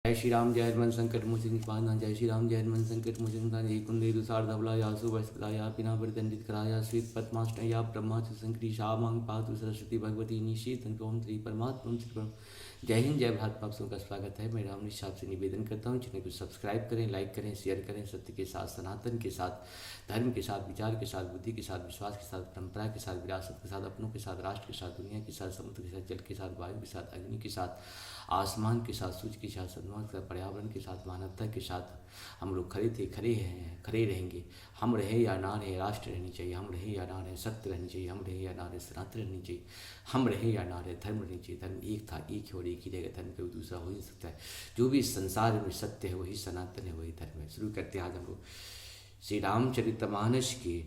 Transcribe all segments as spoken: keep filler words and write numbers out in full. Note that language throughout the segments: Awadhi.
जय श्री राम, जय हनुमंत संकट मोचन कृपानाथ। जय श्री राम, जय हनुमंत संकट मोचन कृपानाथ। जय कुंदे दुसार धवला या सुवस्त्रता या पिनावर दंडित करा या श्वेत पद्मासना या ब्रह्मास्त्र संकटी शामांग पातु सरस्वती भगवती निषेधन ओम श्री परमात्मा श्री परम। जय हिंद, जय भारत। आप सबका स्वागत है। मैं राम निषाद से निवेदन करता हूँ, चैनल को सब्सक्राइब करें, लाइक करें, शेयर करें। सत्य के साथ, सनातन के साथ, धर्म के साथ, विचार के साथ, बुद्धि के साथ, विश्वास के साथ, परंपरा के साथ, विरासत के साथ, अपनों के साथ, राष्ट्र के साथ, दुनिया के साथ, समुद्र के साथ, जल के साथ, वायु के साथ, अग्नि के साथ, आसमान के साथ, सूर्य के साथ, चंद्रमा के साथ, पर्यावरण के साथ, मानवता के साथ हम लोग खड़े थे, खड़े हैं, खड़े रहेंगे। हम रहे या ना रहे, राष्ट्र रहनी चाहिए। हम रहे या ना रहे, सत्य रहनी चाहिए। हम रहे या ना रहे, सनातन रहनी चाहिए। हम रहे या ना रहे, धर्म रहनी चाहिए। धर्म एक था, एक है और एक ही रहेगा। धर्म कोई दूसरा हो ही नहीं सकता है। जो भी इस संसार में सत्य है, वही सनातन है, वही धर्म है। शुरू करते हैं आज हम लोग श्री रामचरितमानस के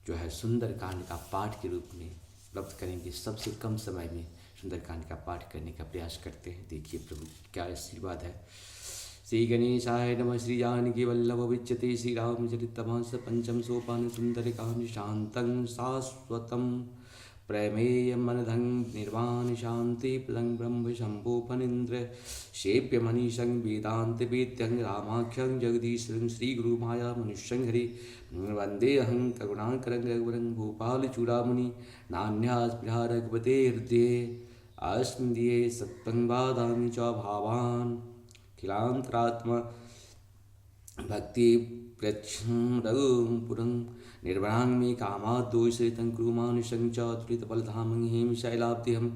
जो है सुंदरकांड का पाठ के रूप में उपलब्ध करेंगे। सबसे कम समय में सुंदरकांड का पाठ करने का प्रयास करते हैं। देखिए प्रभु की क्या आशीर्वाद है। श्री गणेशाय नमः। श्री जानकी वल्लभ विजयते श्री रामचरितमानस पंचम सोपान सुंदरकांड शांतं शाश्वतं प्रमेयमनघं निर्वाण शांतिप्रदं ब्रह्म शंभो फणीन्द्र सेव्यमनीशं वेदांत वेद्यं रामाख्यं जगदीश्वरं श्री गुरु माया मनुष्यं हरि वन्देऽहं करुणाकरं रघुवरं भूपालचूडामणि नान्यास्पृहा रघुपते हृदये अस्मदीये सत्त्वं वादामि च भावान् अखिलान्तरात्मा भक्ति प्रच्छं रघुपुरं निर्वरां मे कामाद्दोषरहितं कुरु मानुषं च तुलितबलधामं हेमशैलाब्धिं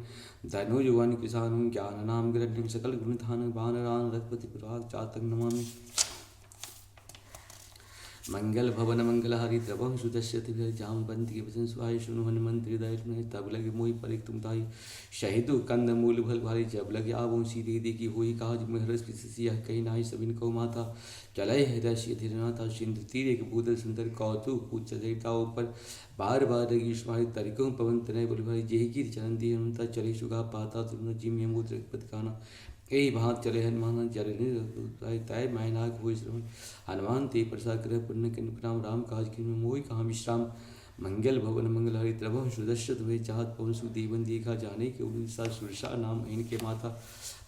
धनुजवनकृशानुं ज्ञाननामग्रहणं सकलगुणधानं वानराणां रघुपतिं पुराजातं नमामि। मंगल भवन मंगल हरि द्रवहु सुदर्शन विहर जामवंत के वचन सुहाई सुनु हनुमंत हृदय सुनाई तब लगे मोहि पलक तुम ताई सहित कंद मूल फल भारी जब लगे आवों सीधे देखी होई काज महरस विशेष यह कही नाई सबिन कहो माता चले हृदय से धीरनाथा सिंधु तीर एक भूधर सुंदर कौतुक पूछ चरिता ऊपर बार बार लगी सुहाई तरिकों पवन तनय बल भारी जेहि कीर चरण दिए हनुमंता चले सुगा पाता तुम जिम यमोद रघुपति काना एहि भांत चले हनुमान जल निरंतर तय मैनाक होई श्रवण। हनुमान ते परसा करह पुण्य कन प्रणाम राम काज किन मोहि कहा विश्राम। मंगल भवन मंगल हरि द्रवहु सुदर्शन हुए चाहत पवन सुदेवन देखा जाने के उदित सा सुरसा नाम इनके माता।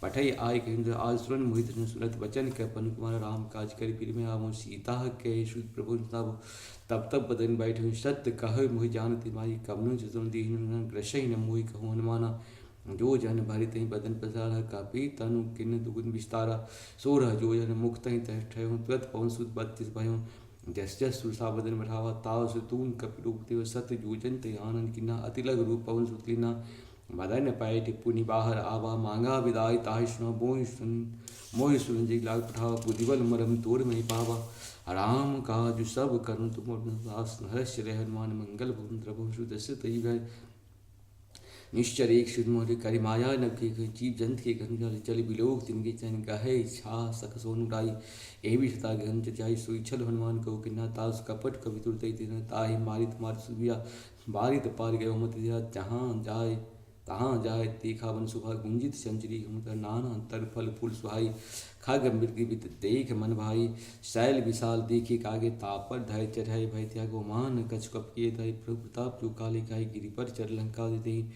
पठई आय केंद्र आज सुरन मोहित न सुनत वचन कह पवन कुमार राम काज कर फिर में आवो सीता के सुत प्रभु तब तब तब बदन बैठे सत्य कह मोहि जानती माई कमनु जतन दीन ग्रसही न मोहि कहूँ हनुमाना। जो जन भरि तहि बदन पसारा, कापि तनु किन दुगुन विस्तारा। सोरह जो जन मुख तहि तह ठयो, तुरत पवन सुत बत्तीस भयो। जस जस सुरसा बदन बढ़ावा, ताव से तून कपि रूप देव। सत जो जन तहि आनंद किन्हा, अति लघु रूप पवन सुत लीन्हा। बदन पैठ पुनि बाहर आवा, मांगा विदाई ताहि सुना। मोहि सुन मोहि सुन जग लाग पठावा, बुद्धि बल मरम तोर महि पावा। राम काज सब करन तुम अपना दास, हर्ष रहे हनुमान मंगल भवन द्रवहु सुदर्शन तहि भय। निश्चर एक सुध मोर करि माया नव के कहि, जीव जंत के घन जाल जल बिलोक तिनके चैन गहे छा सकसोन उड़ाई। एहि विषता गहन जचाई सोई छल हनुमान कहो किन्हा तास कपट कवि तुरतै तिन्हा ताहि मारित मार सुबिया बारित पार गयो मत दिया जहाँ जाय तहाँ जाय देखा वन शोभा गुंजित चंचरी हुमत नाना तर फल फूल सुहाई। खग मृग विविध देख मन भाई। शैल विशाल देखि कागे तापर धय चढ़ाई भय त्यागो मान कछ कप किए धय प्रभु प्रताप जो काले गाय गिरि पर चर लंका देहि।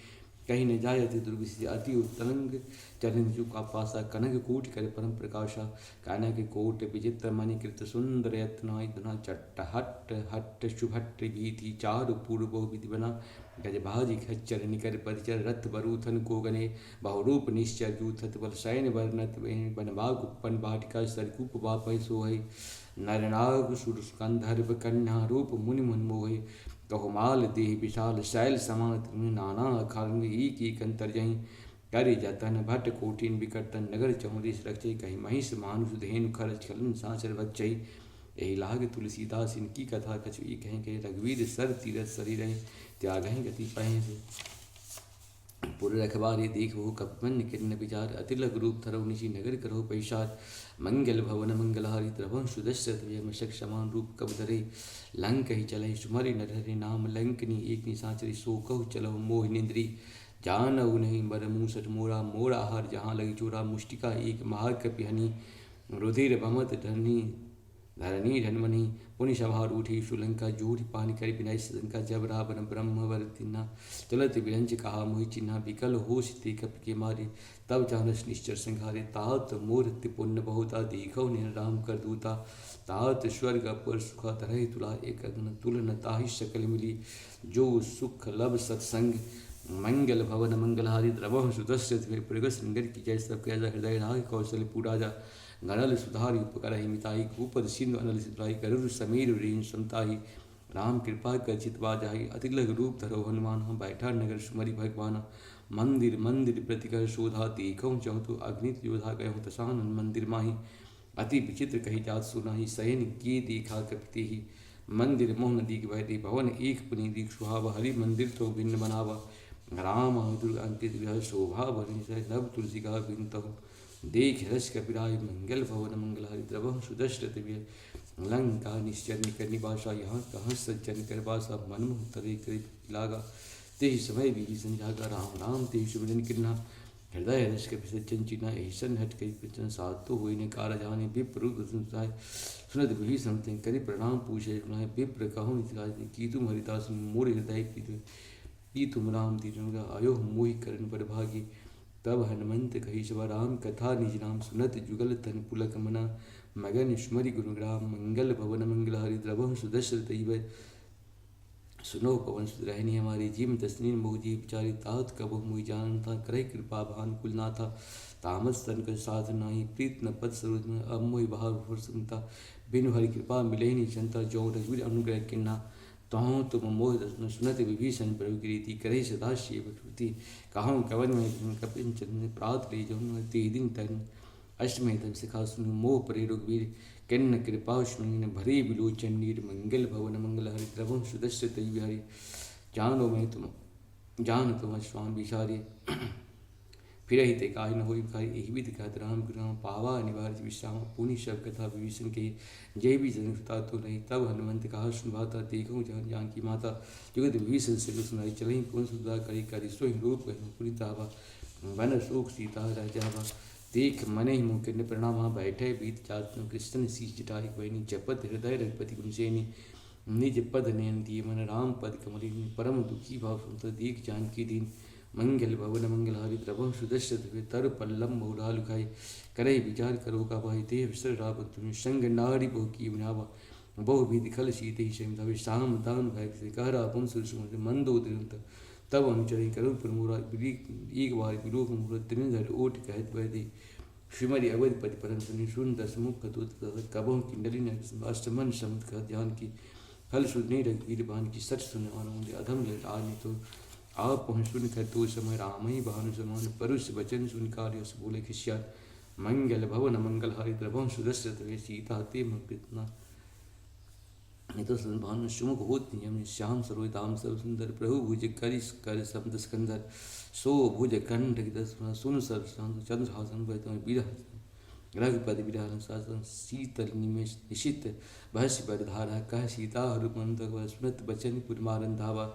कहीं न जाय अति दुर्विशेष अति उत्तरंग चरण जो का पासा कनक कोटि कर परम प्रकाशा। कनक कोटि विचित्र मणि कृत सुंदर रत्न नाई धुना चट्ट हट्ट हट्ट सुभट्ट वीथि चारु पूर्व बहुविधि बना। गजभाजि खच्चर निकर परिचर रथ बरूथन को गने। बहुरूप निश्चर जूथत बल सैन बरनत बनबाग उपन बाटिका सरकूप बापहि सोहै। नर नाग सुर गंधर्व कन्या रूप मुनि मन मोहै। कहुमाल देह विशाल शैल समान त्रिन नाना अखारन एक एक अंतर जहीं। करि जतन भट कोटिन विकट तन नगर चहुँ दिस रक्षै। कहि महिष मानुष धेनु खर छलन साँचर बक्षै। एहि लाग तुलसीदास इनकी कथा कछु एकहिं कहे। रघुवीर सर तीरथ सरि रहे त्यागहिं गति पहें से। पुर रखवारे देखो कपि मन्न किन्न विचार। अति लघु रूप धरौ निशि नगर करौ पैसार। मंगल भवन मंगलहारी द्रवहु सुदर्शन विजय मशक समान रूप कब धरे। लंकहि चलहि सुमरि नर हरि नाम लंकिनी एक निशाचरी सो कहु चलहु मोहि निंद्री। जानहु नहीं मर मूसट मोरा मोर आहार जहाँ लगी चोरा। मुष्टिका एक महार कपि हनी रुधिर बमत ढनी धरणी ढनमनी पुनि सभा रूठी सुलंका। जूठि पानि करि बिनहि सशंका जब रावण ब्रह्म वर दीन्हा। चलत बिरंच कहा मोहि चिन्हा विकल होसि ते कपिके मारे। तब चानस निश्चर संघारे तात मोर अति पुण्य बहुता। देखहु नयन राम कर दूता तात स्वर्ग अपर सुखा। धरहि तुला एक अगन तुल न ताहि सकल मिली। जो सुख लब सत्संग मंगल भवन मंगलहारी। द्रवहु सुदर्शन प्रगट सिंगर की जय। सब कह हृदय राग कौशल पूरा जा गणल सुधारि उपकरहि मिताहि। भूपति सिंधु अनल सितुराहि गरुड़ समीर रेंज समताहि। राम कृपा कर चित बा जाहि। अति लघु रूप धरो हनुमान। बैठा नगर सुमरि भगवान। मंदिर मंदिर प्रतिकर शोधा। देखहु जहु तो अगणित योधा। गयहु दशानन मंदिर माहि। अति विचित्र कहि जात सुनाहि। शयन किए देखा कपि तेहि। मंदिर मोहन दीख भय दे भवन। एक पुनि दीख सुहावा। हरि मंदिर तो भिन्न बनावा। राम आहि दुर्ग अंकित विरह। शोभा भरनि सह नव तुलसी का बिन तहु। देख रस कपिराय मंगल भवन मंगलहारी। द्रवहु सुदर्शन विरह। लंका निश्चर निकट निवासा। यहाँ कहाँ सज्जन कर बासा। मन मोह तरे करे लागा। तेहि समय विभीषण जागा। राम राम तेहि सुमिरन किन्हा। हृदय रस कपि सज्जन चिन्हा। एहि सन हठ कहि प्रचन साधु तो होई न कारा जाने। विप्र रूप दर्शन सुनाए। सुनत विभीषण ते करि प्रणाम पूछे सुनाए। विप्र कहु निज राज की तुम हरिदास मोर हृदय प्रीत। की तुम राम दीन अनुग्रह आयो मोहि करन बड़ भागी। तब हनुमंत कहि सभा राम कथा निज नाम। सुनत जुगल तन पुलक मना मगन सुमरि गुण ग्राम। मंगल भवन मंगलहारी द्रवहु सुदर्शन तैबै। सुनो पवन सुत रहनि हमारी। जिम दसनीन मोह जी विचारी तात कबहु मोहि जान था। करहि कृपा भान कुल नाथा। तामस तन कर साथ नाही प्रीत न पद सरोज में। अब मोहि बहार फुरसंता। बिनु हरि कृपा मिले निचंता। जो रघुवीर अनुग्रह किन्हा। तहु तुम मोहि दस न सुनत विभीषण प्रभु की रीति। करहि सदा सेवक प्रीति। कहउँ कवन में कपिन चंद प्रात ले जौन ते दिन तन। अष्टमे धन सिखा सुनु मोह परे रघुवीर। किन्न कृपा सुनि न भरे विलोचन नीर। मंगल भवन मंगलहारी द्रवहु सुदर्शन तैहि बिहारी। जानो मैं तुम जान तुम स्वाम विचारी। फिरहि ते काहि न होई भिखारी। एहि विधि कहत राम गुरु राम पावा अनिवार्य विश्राम। पुनि सब कथा विभीषण कही। जय भी जनक सुता तो नहीं। तब हनुमंत कहा सुन भाता। देखो जान जानकी माता। जुगत विभीषण से सुनाई। चलहि पुन सुधा करी करी सोहि रूप कहु पुनि तावा। वन शोक सीता रह जावा। देख मनहि मुनि किन्न प्रणामा। बैठे बीत जात कृष्ण शीश जटाई। बहिनी जपत हृदय रघुपति गुण सेनी। निज पद नयन दिए मन राम पद कमल लीन। परम दुखी भाव संत देख जानकी दीन। मंगल भवन मंगलहारी द्रवहु सुदर्शन तर पल्लम बहु लाल खाई। करहि विचार करो का भाई देह विसर रावण तुम्हें संग नारी बहु की बनावा। बहु विधि खल सीते ही सैम धावे। साम दान भय से कह रावण सुर सुमन मंदो तिरंत तब अनुचरी करुण प्रमुरा। एक बार विलोक मुहूर्त त्रिन धर ओट कहत वह दे। श्रीमती अवध पति परम सुनी सुन दस मुख दूत कबहु किंडली न अष्टमन समुद कह जानकी। फल सुनी रघुवीर बान की सच सुन आनंद अधम लय आदि तो। आप पहुँच सुन कर तो समय राम ही भानु समान परुष वचन सुन कार्य अस बोले खिसियान। मंगल भवन मंगल हारी द्रवहु सुदर्शन तवे सीता ते मन कितना। ये तो सुन भानु सुमुख होत नियम श्याम सरोज दाम सर्व सुंदर प्रभु भुज करि कर समद सिकंदर। सो भुज कंठ की दस सुन सर्व शांत चंद्रहासन वह तुम्हें बीर हंस। रघुपति बिरह अनुशासन शीतल निमेष निशित भस बरधारा। कह सीता हरु मंद सुनत बचन पुरमारन धावा।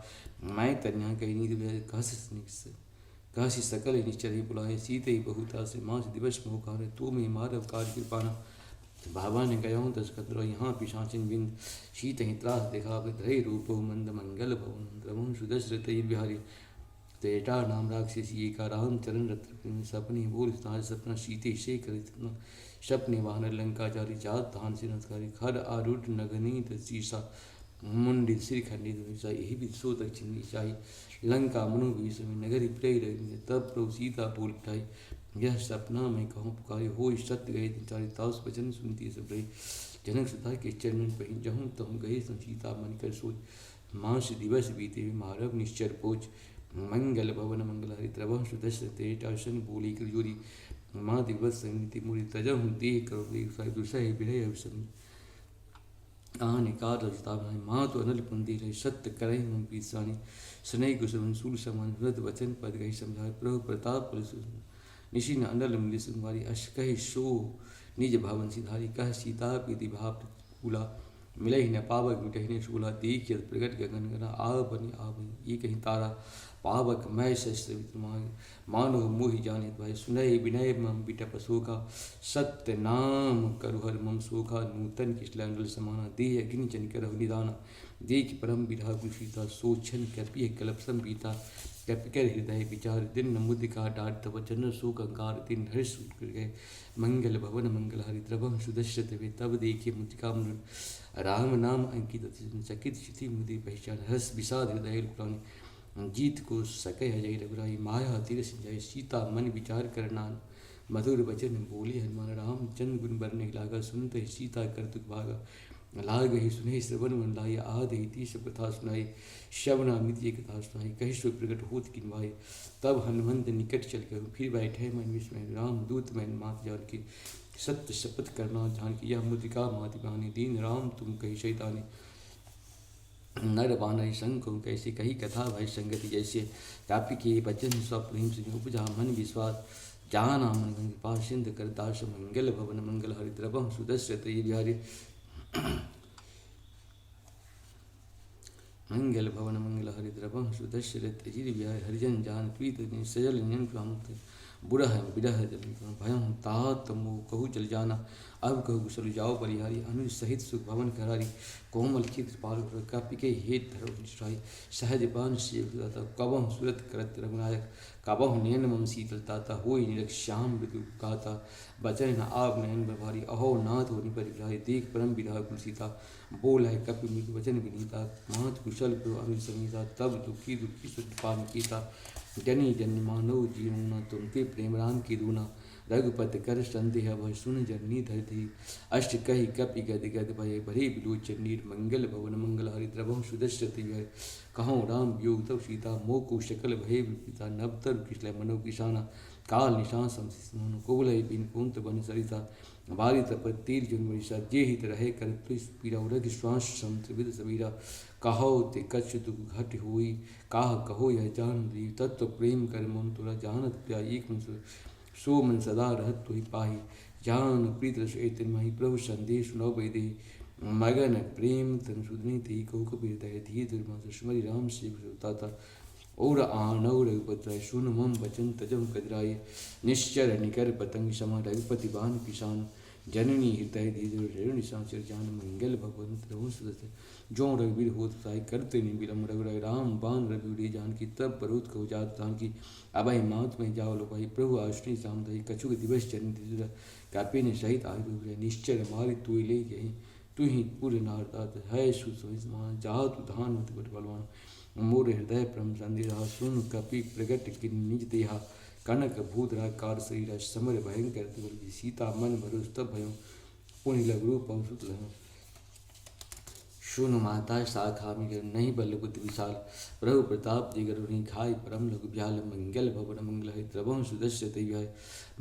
मैं तन्या कही नीत विरह कहस निकस कहसि सकल निश्चर ही बुलाए। सीत ही बहुता से मास दिवस मोह कहारे। तू में मारव कार्य कृपाना भावा ने गयो दस कंदरो। यहाँ पिशाचिन बिंद सीत ही त्रास देखा। धरे रूप बहु मंद मंगल भवन द्रवहु सुदर्शन तैल बिहारी। तेटा नाम राक्षसी एका राम चरण रत्न सपनी बोल ताज सपना सीते से करित सपने वानर लंका जारी। जात धान से नमस्कारी खर आरूढ़ नगनी सीसा मुंडित सिर खंडित विषा। यही विधि सो दक्षिण चाही लंका मनु विषम नगरी प्रेर। तब प्रभु सीता बोल उठाई यह सपना मैं कहूँ पुकारी। हो सत्य गए दिन चारी ताउस वचन सुनती सब रही। जनक सुता के चरणन पही जहूँ तहूँ गए सम सीता मन कर सोच। मास दिवस बीते मारव निश्चर पोच। मंगल भवन मंगल हरि द्रवहु सुदर्शन तेज टासन बोली कर जोरी। माँ दिवस संगीति मुरी तजहु देह करो देव साई दुसह विरह अभिसंग। आन एकार रजता बनाए माँ तो अनल पुन दे रहे सत्य करहि मम प्रीत सानी। सुनहि कुसुम सूल समान सुरत वचन पद गहि समझाए प्रभु प्रताप बल सु-, निशिन अनल मिलि सुकुमारी। अस कहि सो निज भावन सिधारी कह सीता प्रीति भाव कूला। मिलहि न पावक मिटहि न शोला, देखि अति प्रगट गगन गना। आवहि आवहि एकहि तारा, पावक मय सहित सवित मांग। मानव मोहि जानि हित भाई, सुनहि विनय मम बिटप सोखा। सत्य नाम करु हर मम सोखा, नूतन किसलय अंगल समाना। देहि अग्नि जनि करहु निदाना, देखि परम बिरहा कुल सीता। सोछन कपि कलप सम बीता, कपि कर हृदय विचार। दीन मुद्रिका डारि तब चंद्र सोक अंकार। दीन हर्ष उठ गए मंगल भवन मंगल हरि। द्रवहु सुदर्शन तबे तब देखि मुद्रिका मुनि। राम नाम अंकित अति चकित चिति मुदि पहचान। हर्ष विषाद हृदय कुलानि, जीत को सके अजय रघुराई। माया तीर सिंचाई सीता मन विचार करनान। मधुर वचन बोले हनुमान। रामचंद्र गुण बरनहि लागा, सुनत ही सीता कर दुख भागा। लागहि सुनहि श्रवण मन लाइ, आदि ही तीस प्रथा सुनाई। श्रवणामृत ये कथा सुनाई, कहि सो प्रगट होत किन भाई। तब हनुमंत निकट चल गए, फिर बैठे मन विस्मय। राम दूत मन मात जानकी, सत्य शपथ करना जानकी। यह मुद्रिका माति बहानी, दीन राम तुम कहि सहितानी। नर बानर संग कहु कैसे, कही कथा भय संगति जैसे। कपि के वचन सब प्रेम से, उपजा मन विश्वास। जाना मन गंग पार सिंध कर दास। मंगल भवन मंगल हरि, द्रवहु सुदर्शन तय बिहारी। मंगल भवन मंगल हरि, द्रवहु सुदर्शन तय बिहारी। हरिजन जान प्रीत जिन, सजल नयन प्रमुख। बुरह बिरह जन भयहु तात मोह कहु जल जाना। अब कहु कुशल जाउ बलिहारी, अनुज सहित सुख भवन करारी। कोमल चित्र पाल कपि के हेत धरो सुराई। सहज बान सेवक दाता, कबहु सुरत करत रघुनायक। कबहु नयन मम शीतल ताता, होई निरख श्याम मृदु गाता। बचन न आव नयन भर भारी, अहो नाथ होई परिग्रही। देखि परम बिरहा कुल सीता, बोलहि कपि मृदु वचन विनीता। मात कुशल प्रभु अनुज समीता, तब दुखी दुखी सुत पान कीता। जनी जनी मानव जीवना, तुम ते प्रेम राम की दूना। रघुपति कर संदेह भय, सुन जननी धरि धीर। अष्ट कहि कपि गद गद भय, भरे विलोचन नीर। मंगल भवन मंगल हरि, द्रवहु सुदर्शन तय बिहारी। कहउँ राम वियोग तव सीता, मोको सकल भय विपरीता। नवतरु किसलय मनो किसाना, काल निशान सम शीस मोहन। कुवलय बिन कुंत बन सरिसा, बारी तप तीर जुन मरिसा। जे हित रहे करत तुइ पीरा, उरग श्वास सम त्रिविध सबीरा। कहउ ते कछु दुख घट होई, काह कहो यह जान देई। तत्व प्रेम कर मोहन तोरा, जानत प्रिया एक मन सो। सो मन सदा रहत तुहि पाही। जान प्रीत रस एतन माही, प्रभु संदेश सुनउ बहि देही। मगन प्रेम तन सुधनी तेहि, कहु कपि हृदय। धीर धरि मात सुमरि राम सेवक सुत ताता। ओर आणउ रघुपति राय, सुन मम वचन तजहु कदराय। निश्चर निकर पतंग समान, रघुपति बान पिसान। जननी हृदय धीर धरि निशाचर जान, मंगल भवन द्रवहु सुदर्शन। जो रघुवीर होत ताहि, करते नहीं विलंब रघुराय। राम बान रघुवीर जानकी, तब बहुत कहु जात जानकी। अबहि मात महि जाव लोभाई, प्रभु आशुनि श्याम धाई। कछुक दिवस जननी दीन दुराई, कपिन सहित आहि रघुवीर। निश्चर मारि तुइ लेइ गही, तुहि पुर नार दात। है सु सोइ समान, जातु धान मति बट बलवान। मोर हृदय परम संदेहा, सुन कपि प्रगट किन निज देहा। कनक भूधर आकार सरीरा, समर भयंकर अति बल। सीता मन भरोस तब भयउ, पुनि लघु रूप अवसुत लहु। सुन माता शाखा मिगर, नहीं बल बुद्धि विशाल। प्रभु प्रताप जिगर नहीं, खाय परम लघु ब्याल। मंगल भवन मंगल हरि, द्रवहु सुदर्शन तय बिहारी।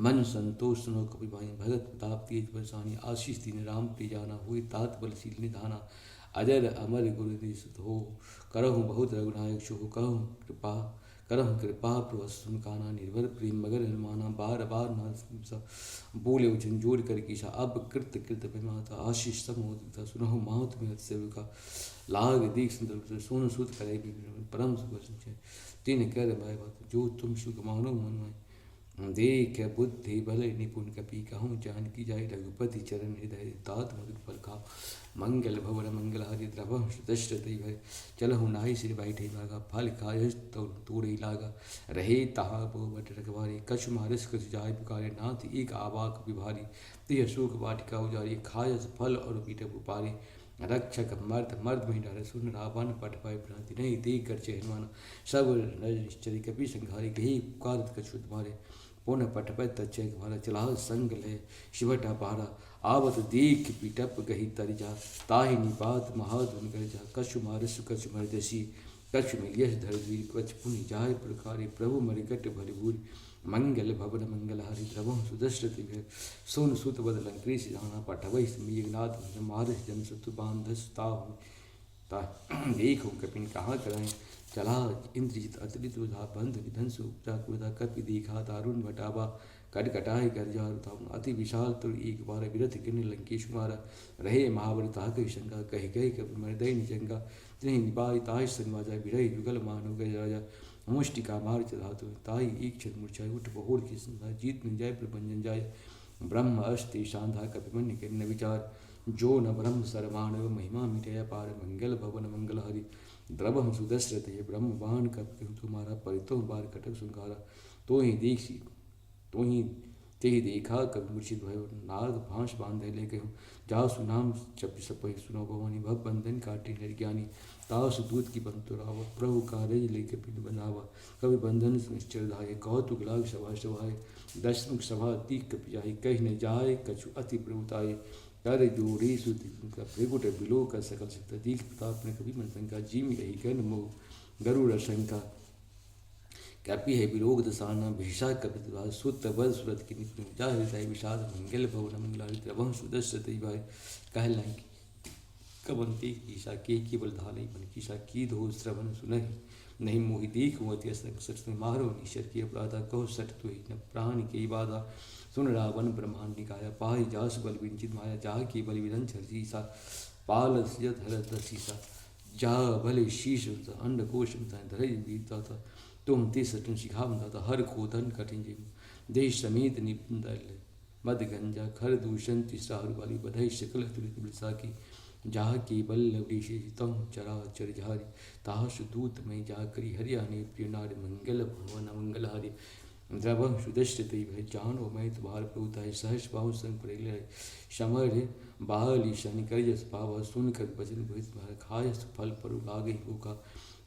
मन संतोष सुनउ कपि बानी, भगत प्रताप तेज बरसानी। आशीष दीन्ह राम प्रिय जाना, होई तात बल शील निधाना। अजर अमर गुर निधि सुत हो, करहु बहुत रघुनायक सोह। करहु कृपा, करहु कृपा प्रभु सुन काना। निर्भर प्रेम मगन हनुमाना, बार बार नारद सम सा। बोले वचन जोर कर कीसा, अब कृत कृत भय माता। आशीष सम होत पिता, सुनहु मात में अति सेवका। लाग दीख संतल सुन सुत करे भी परम सुख संचय। तिन कर भय बात, जो तुम सुख मानो मन माय। देख बुद्धि बल निपुण कपि, कहउँ जानकी जाय। रघुपति चरण हृदय, तात मधुर फल खाव। मंगल भवन मंगल हरि, द्रवहु सुदर्शन तय बिहारी। चलहु नाहि सिर बैठे भागा, फल खायस तउ तोड़े लागा। रहे तहाँ बहु बट रखवारे, कछु मारस कछु जाय पुकारे। नाथ एक आवा कपि भारी, तिह शोक वाटिका उजारी। खायस फल अउर बीटप उपारे, रक्षक मर्द मर्द महि डारे। सुन रावण पठ भय भ्रांति, नहीं देख गरजे हनुमान। सब नर निश्चरी, कपि संहारी, गही पुकारत कछु न मारे। पुन पठ भय तच्चय गंवारा, चलाह संग लय सिवटा पहारा। आवत देख बिटप गही तरि जा, ताहि निपात महाधुन गरजा। कछु मारस कछु मरजसी, कछु मिलियस धरि धीर। कछु पुनि जाय पुलकारे, प्रभु मरकट भरि भूरि। मंगल भवन मंगल हरि, द्रवहु सुदर्शन तय बिहारी। सुन सुत बद लंकेश जाना, पठवहि मेघनाद मना। मारस जन शत्रु बांधस ताहु ता-, देखहु कपिन कहा कराए। चला इंद्रजित अतुलित सुधा, बंधु निधन सो उपजा। क्रोधा कपि देखा दारुन भटावा, कटकटाहि कर जारु धाम। अति विशाल तुर एक बार विरथ कीन्ह लंकेसु मारा। रहे महाबली ताहि कहि शंका कहि कहि कपि मरि दइ निजंगा। तिन्हि निबाहि ताहि सन्निबाजा विरहि जुगल मानव गज राजा। मुष्टिका मारि चला तुरंत ताहि एक छन मूर्छाइ उठ बहोर की संधा। जीत न जाय प्रभंजन जाय ब्रह्म अष्ट तेहि सांधा कपि मनि कीन्ह विचार। जो न ब्रह्म सर मानव महिमा मिटे अपार। मंगल भवन मंगल हरि द्रवहु सुदर्शन तेहि ब्रह्म बाण कपि कहु तुम्हारा। परितोह बार कटक सुंगारा। तोहि देखि तोहि तेहि देखा कपि मूर्छित भयो। नाग फांस बांधे ले कहु जासु नाम जपि सपहि सुनो भवानी। भव बंधन काटि नर ज्ञानी तासु दूत की बंतु रावा। प्रभु कारज ले कपि बंधावा कपि बंधन सुनिश्चर धाये। कौतुक लाग सभा सभाए दशमुख सभा तीक कपि जाहि। कहि न जाय कछु अति प्रभुताए। कर जोड़ी सुति भृगुट बिलोक सकल सिकता। दीख प्रताप न कपि मन शंका जिमि रही गन मोह गरुड़ शंका। कपि है विलोक दसाना भीषा कपि दुरास। सुत बल सुरत की निपुण जा हृदय विषाद। मंगल भवन मंगल हरि द्रवहु सुदर्शन तेहि भाई। कह लंकी कवन तेहि कीसा के केवल धालइ बन कीसा। कीधो श्रवण सुनहि नहीं मोहि देखु अति असंग सट। मारो निश्चर की अपराधा कहो सट तुहि न प्राण के बाधा। सुन रावण ब्रह्मांड निकाया पाहि जासु बल विंचित माया। जाह के बल विरंचर जीसा पाल सियत हर दसीसा। जाह भले शीश अंडकोश धरइ वीर दाता। तुम ते सटन सिखावन दाता हर खोदन कठिन जिम देहि समेत निपुण दल। मद गंजा खर दूषण तिसरा हरु बाली बधइ सकल अतुलित बिलसा की। जाह के बल लवडीशे तहु चराचर झारी। ताहसु दूत मय जा करी हरि आने प्रिय नारि। मंगल भवन मंगल हरि द्रवहु सुदर्शन तेहि भय। जानो मय तुम्हार प्रभुताय सहस बाहु संग परे लय। समर बाहली सन कर जस पावा सुन कर वचन भय तुम्हार। खायस फल परु लागे भूखा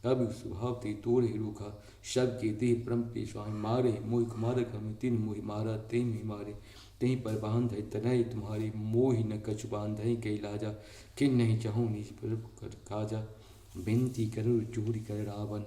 कबि सुभाव ते तोड़े रूखा। शब के देह परम पे स्वामी मारे मोहि कुमार कमी। तिन मोहि मारा तेहि मोहि मारे। तेहि पर बांधे तनय तुम्हारे मोहि न कछु बांधे कइ लाजा। किन्नहि चहु निज प्रभु कर काजा। बिनती करु जोरि कर रावण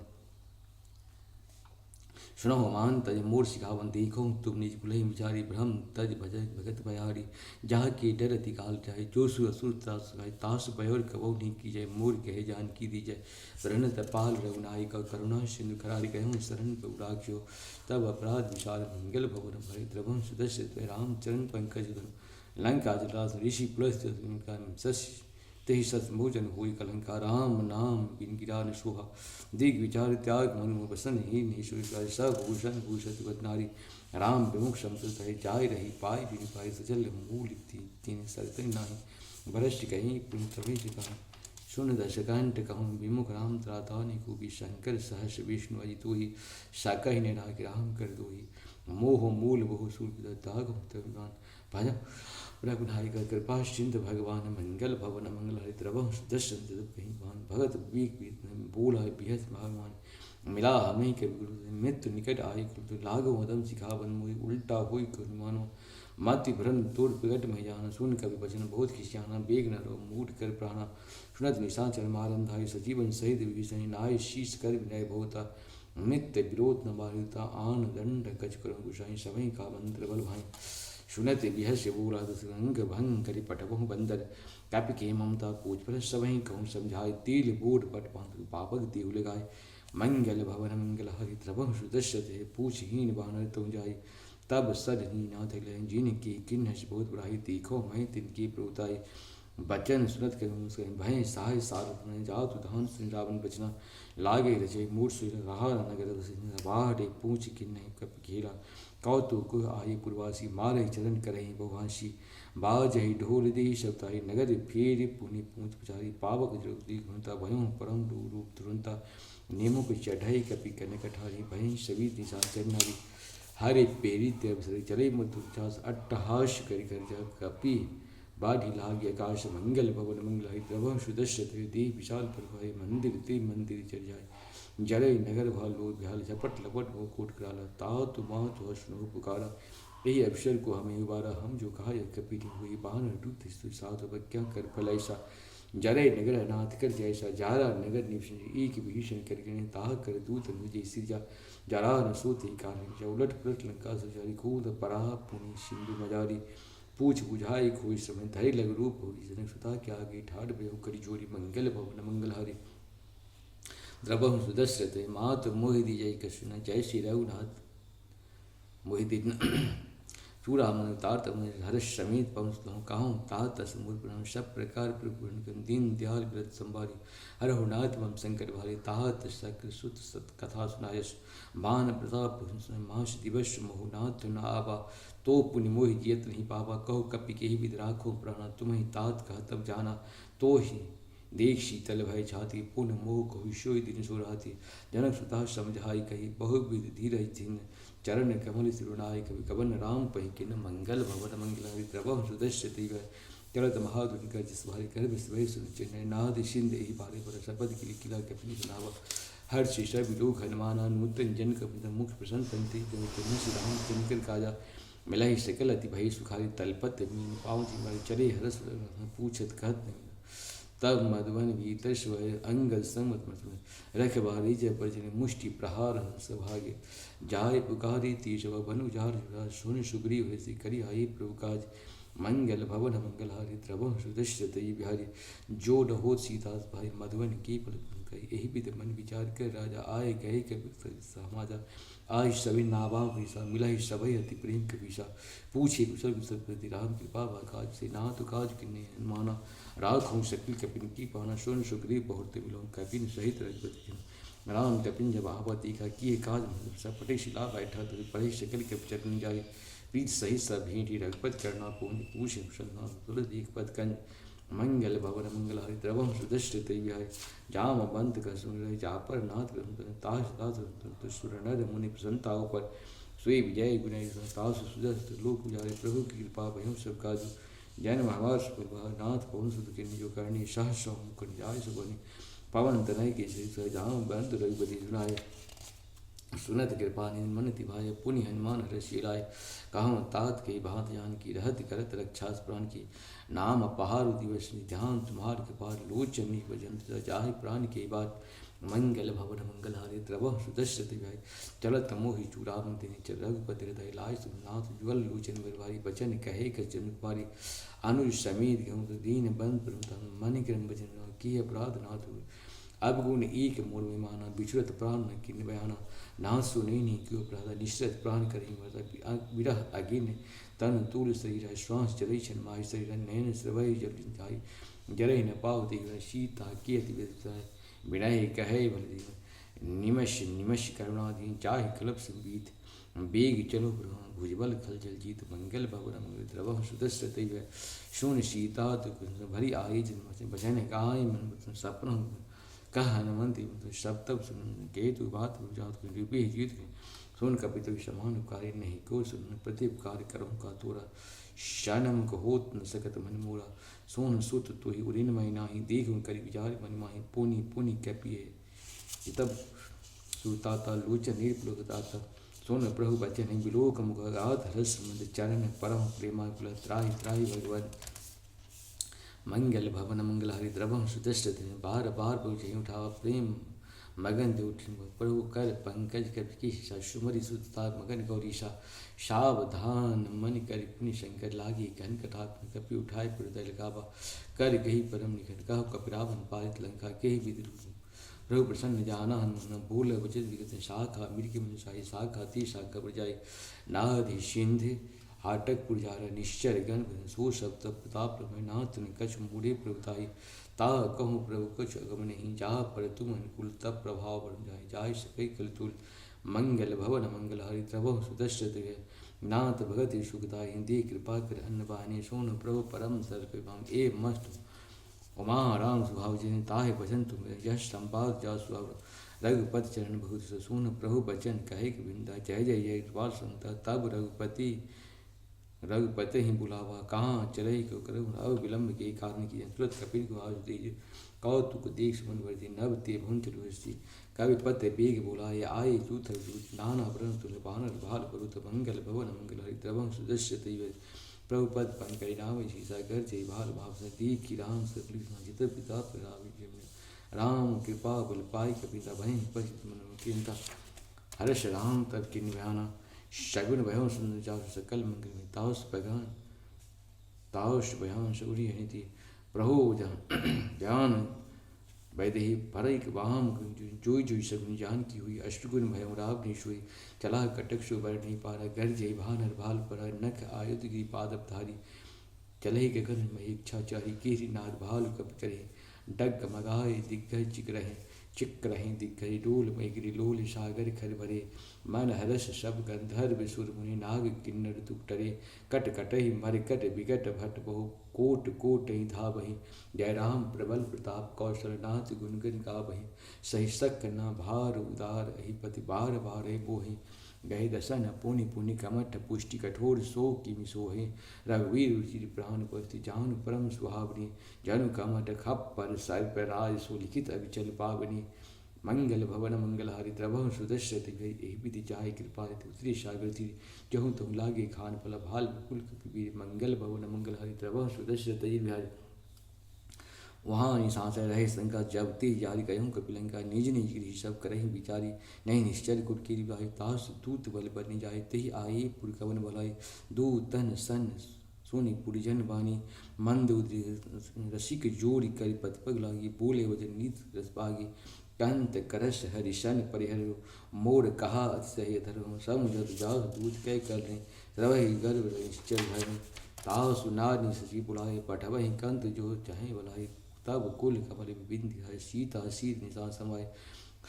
सुनहु मान तज मोर सिखावन। देखहु तुम निज कुलहि विचारी। भ्रम तज भजन भगत भयारी। जाह के डर अति काल जाए जो सु असुर त्रास खाए। तासु भय और कबहु नहीं कीजय मोर कहे जानकी दीजय। प्रणत पाल रघुनायक करुणा सिंधु खरारी। कहूँ शरण प्रभु राखियो तब अपराध विशाल। मंगल भवन भय द्रवहु सुदर्शन राम चरण पंकज धन। लंका जटासु ऋषि पुलस्त्य शशि तेहि सत मोचन होई कलंका। राम नाम बिन गिरा न सोहा दीघ विचार त्याग मनु वसन। ही नहीं सोई गाय सब भूषण भूषत गत नारी। राम विमुख समतुल तहे जाय रही पाई बिनु पाई। सजल मूल ती-, तीन सरतन नाही भ्रष्ट कहीं पुन तभी सिखाई। सुन दशकंठ कहूँ विमुख राम त्राता निकूपी। शंकर सहस विष्णु अजितु ही सकहि निराकि राम कर दोही। मोह मूल बहु सूर विदत दाग होत विमान। भजहु रघुनायक कृपा सिंधु भगवान। मंगल भवन मंगल हरि द्रवहु सुदर्शन जब कहीं भान। भगत बीक बीत में बोला बिहस भगवान। मिला हमें कवि गुरु से मृत्यु निकट आई कुल। लागो मदन सिखावन मोहि उल्टा होई कुल मानो। मति भ्रम तोड़ प्रगट महि जाना। सुन कवि वचन बहुत खिसियाना। बेग न रो मूड कर प्राणा। सुनत निशाचर मारन धाई। सजीवन सहित विभीषण नाय शीश कर विनय बहुता। मित्त विरोध न मारिता आन दंड कछ करहु गुसाई। सभई का मंत्र बल भाई। सुनत बिहस बोला दस रंग भंग करि पटबहु बंदर। कपि के ममता पूछ पर सभई कहूँ समझाय। तेल बोट पट बांध पापक देहु लगाय। मंगल भवन मंगल हरि द्रवहु सुदर्शन ते। पूछ हीन बानर तुम जाय। तब सद नीनाथ लय जिनके किन्हस बहुत बड़ाई। देखो मैं तिनके प्रभुताई। बचन सुनत कहि मुसकहि भय साय सारथ नहीं। जातु धान सुनि रावण बचना लागे रचे। मूर सुर रहा नगर बसिन। बाढ़ पूछ किन्ह कपि घेरा। कौतुक आये पुरवासी मारे चरण करहि बहुभाषी। बाजहि ढोल देहि शब्द आये नगर फेरि पुनि पूछ पुचारी। पावक द्रौपदी घुनता भयउ परम रूप तुरंता। नेमुक चढ़ई कपि कनक ठारी। भय सभी निशाचर नारी। हरि पेरी ते अवसर चले मधुर चास। अट्टहास करि गर्जा कपि बाढ़ि लागी अकास। मंगल भवन मंगल हरि द्रवहु सुदर्शन ते। देहि विशाल प्रभाए मंदिर ते मंदिर चढ़ि जाए। जरई नगर भा लोर विहाल झपट लपट भव कोट कराला। तातु मातु हर्ष नहुँ पुकारा। एहि अवसर को हमें उबारा। हम जो कहा यह कपि नहीं हुई। बानर दूत स्तुति सात अवज्ञा कर फल ऐसा। जरई नगर अनाथ कर जैसा। जारा नगर निवसन एक विभीषण कर गणे। ताह कर दूत अनुजे सिरजा। जारा न सो ते कारण जा। उलट पुलट लंका सजारी। कूद पराह पुनि सिंधु मजारी। पूछ बुझाई खोज समय धरि लग रूप होई। जनक सुता के आगे ठाढ़ भयो करि जोरी। मंगल भवन मंगल हरि द्रवहु सुदर्शन ते। मात मोहि दीजै कछु न जय श्री रघुनाथ मोहि दीन। चूड़ामणि उतारत हरष समेत पवन सुत कहूँ। कहूँ तात अस मोर प्रणाम सब प्रकार प्रभु गुण कन दीन दयाल विरत संभारी। हरहु नाथ मम संकट भारी। तात शक्र सुत सत कथा सुनायस। बान प्रताप सुन मास दिवस मोहु नाथ न आवा। तो पुनि मोहि जियत नहीं पावा। कहु कपि केहि विधि राखो प्राणा। तुम्हि तात कहा तब जाना। तोहि देख शीतल भय छाती। पुन मोह कहु सोई दिन सो राती। जनक सुता समझाई कही बहुविध धीरज धीन। चरण कमल सिरुनाय कवि कवन राम पहि किन। मंगल भवन मंगल हरि द्रवहु सुदर्श तेग। चलत महादुन कर जिस भारी कर विश्व सुन चिन्ह। नाद सिंध एहि पारे पर सपद की किला कपिन सुनावा। हर शिशा विलोक हनुमाना नूतन जन कपिन मुख प्रसन्न तंति। जन तुलसी राम चंद्र काजा। मिलाही सकल अति भई सुखारी। तलपत मीन पाँव जी मारी चले हरस पूछत कहत नहीं। तब मधुवन भीतर शिवाय अंगद संग मत मत रखबारी जय पर जन मुष्टि प्रहार हंस भागे। जाय पुकारी तीसव बन उजार जुड़ा। सुन सुग्रीव हृषि करि आई प्रभु काज। मंगल भवन मंगल हारी द्रवहु सुदर्श तई बिहारी। जो न होत सीता भाई मधुवन की पल कही। एहि विध मन विचार कर राजा आए गए कपि समाजा। आय सभी नावा वृषा मिलाही सभई अति प्रेम कपीसा। पूछे कुशल कुशल प्रति राम कृपा वा काज से नाथ काज किन्ने हनुमाना। राखहु सकल कपिन की पाना। सुन सुग्रीव बहुत मिलो कपिन सहित रघुपति जिन। राम कपिन जब आवा देखा किए काज मंद सब पटे शिला बैठा। तब पढ़े सकल कपि चरण जाए। प्रीत सहित सब भेंटी रघुपति करना पूंज। पूछे कुशल नाथ तुल देख पद कंज। मंगल भवन मंगल हरि द्रवहु सुदर्श तई बिहारी। जामवंत कह सुन रहे जा पर नाथ ग्रहण करें। तास तास सुर नर मुनि प्रसन्न ताव पर। सोई विजय गुण तास सुदर्श लोक उजारे। प्रभु की कृपा भयम सब काजु। जन्म हमार सुप्रभा नाथ पवन सुत किन्नी। जो करनी सहस मुख जाय सुबनी। पवन तनय के सहित जामवंत रघुपति सुनाए। सुनत कृपा निधि मन तिभाय। पुनि हनुमान हरषि लाय। कहूँ तात कहि भाँति जानकी। रहत करत रक्षा प्रान की। नाम पहारु दिवस नित ध्यान तुम्हार कृपा। लोचन निज बजंत जाहि प्रान के बात। मंगल भवन मंगल हारी द्रवहु सुदर्श अति भाई। चलत मोहि चूड़ामणि देहि चल रघुपति हृदय लाय। सुन नाथ जुगल लोचन बर भारी। बचन कहे कछ जन कुमारी। अनुज समेत गहूँ दीन बंद प्रभु तन। मन क्रम बचन की अपराध नाथ हुए। अवगुण एक मोर में माना। बिछुरत प्राण न किन बयाना। नाथ सो नेह नहीं कियो अपराधा। निश्चरत प्राण करहिं मरता। वि-, विरह अगिन तन तूल शरीरा। श्वास चलई छन माहि शरीरा। नयन स्रवहि जल जाई। जरहि न पाव देहि सीता की अति व्यथा। विनय कहै भल देहि निमष निमष करुणा दीन। जाहि कल्प संबीत बेग चलो प्रभु भुजबल खल जल जीत। मंगल भवन मंगल द्रवहु सुदर्श तई। सुन सीता तो भरी आई जन्म वचन। भजन गाय मन वचन सपन कह हनुमंत सब तब सुन। केतु बात जात रिपु जीत। सुन कपि तव समान उपकारी। नहीं को सुन प्रति उपकार करहु का तोरा। शनम को होत न सकत मन मोरा। सोन सुत तुहि उरिन मय नाही। देखहु करि विचार मन माही। पुनि पुनि कपि है जितब सुरताता। लोचन नीर पुलक दाता। सुन प्रभु बचन विलोक मुख गात। हरष मंद चरण परम प्रेमा कुल। त्राहि त्राहि भगवत मंगल भवन मंगल हरि द्रवहु सुदर्श धरि। बार बार बहु जय उठावा प्रेम मगन दे उठिन। प्रभु कर पंकज कपि की सा। सुमरि सुत तार मगन गौरीसा। सावधान मन करि पुनि शंकर लागी। घन कटाप कपि उठाय पुर दल गावा। कर गही परम निकट कह कपि रावण पारित लंका। केहि विधि रूप प्रभु प्रसन्न जाना हनुमन। बोल वचन विगत शाखा मृग मन साई। शाखा ती शाखा पर जाई। नादि सिंध हाटक पुरजारा निश्चर गण भजन। सो शब्द प्रताप प्रमेय नाथ न कछ मूढ़े प्रभुताई। ता कहूँ प्रभु कछु अगम नहीं। जा पर तुम अनुकूल तब प्रभाव बन जाए। जाय सकई कलतूल मंगल भवन मंगल हरि द्रवहु सुदर्श तय। नाथ भगत ही सुखदाई दे कृपा कर अन्न बाने। सोन प्रभु परम सर पे भाम ए मस्त उमा राम सुभाव जिन ताहि भजन तुम यश संपाद जा सुहाव। रघुपति चरण बहुत सुन प्रभु बचन कहे गोविंदा। जय जय जय कृपाल संता तब रघुपति रघुपति ही बुलावा। कहाँ चले को करहु अब विलंब के कारण की। तुरत कपिल को आवाज दीजिए कौतुक देख सुमन वर्जी नव ते भुन चलुहसी। कवि पद बेग बोलाए आए दूत दूत नाना वरण तुल बानर भाल बरुत। मंगल भवन मंगल हरि द्रवहु सुदर्श तय। प्रभुपद पंकज नाम शीसा। गर्जे भाल भाव से दीख की राम से पुलिस ना जित पिता प्रभावी जमने। राम कृपा बल पाई कपिता भय पश्चित मन चिंता। हर्ष राम तब किन बयाना। सगुन भयउ सुंदर जासु सकल मंगल में। ताउस बगान ताउस बयान सगुनी हनिति। प्रभु जान जान वैदेही परैक वाम जोई जोई सगुन जानकी हुई। अष्टगुन भयउ रावनि सोई चलाह कटक सो बर नहीं पारा। गर्जहि भानर भाल परा नख आयुध गिरि पादप धारी। चलहि गगन महि इच्छा चारी कीरि नाद भालु कपि चरहि। डग मगाए दिग्गज चिकरहि चिकरहि दिग्गज डोल महि गिरि लोल सागर खर भरे। मन हरष सब गंधर्व सुर मुनि नाग किन्नर तुक टरे। कट कटहि मरकट बिकट भट बहु कोट कोटहि धावहि। जय राम प्रबल प्रताप कौशल नाथ गुन गन गावहि। सहि सक न भार उदार अहि पति बार बार बोहि। गहि दसन पुनि पुनि कमठ पुष्टि कठोर सो किमि सोहे। रघुवीर रुचिर प्रान पति जानु परम सुहावनी। जनु कमठ खप्पर सर्प राज सो लिखित अविचल पावनी। मंगल भवन मंगल हारी द्रवहु सुदर्शन तेज। एहि विधि जाहि कृपा रीति उतरी सागर तीर। जहु तहु लागे खान फल भाल विपुल कपि वीर। मंगल भवन मंगल हारी द्रवहु सुदर्शन तेज बिहारी। वहाँ निशाचर रहे शंका जब ते जारि कयहु कपि लंका। निज निज गृह सब करहि बिचारी। नहीं निश्चर कुट कीरि बाहि तास दूत बल बनि जाहि। तेहि आए पुर कवन भलाई दू तन सन सुनि पुरजन बानी। मंद उदर रसिक जोरि करि पति पग लागी। बोले वचन नीत रस पागी। कंत करस हरिशन परिहर मोर कहा अतिशय धर्म। सम जत जास दूत कै कर ने रवहि गर्भ निश्चल धर्म। तासु नारि सचिव बुलाए पठवहि कंत जो चाहे बुलाए। तब कुल कमल विबिंद हर सीता सीत निशान समाए।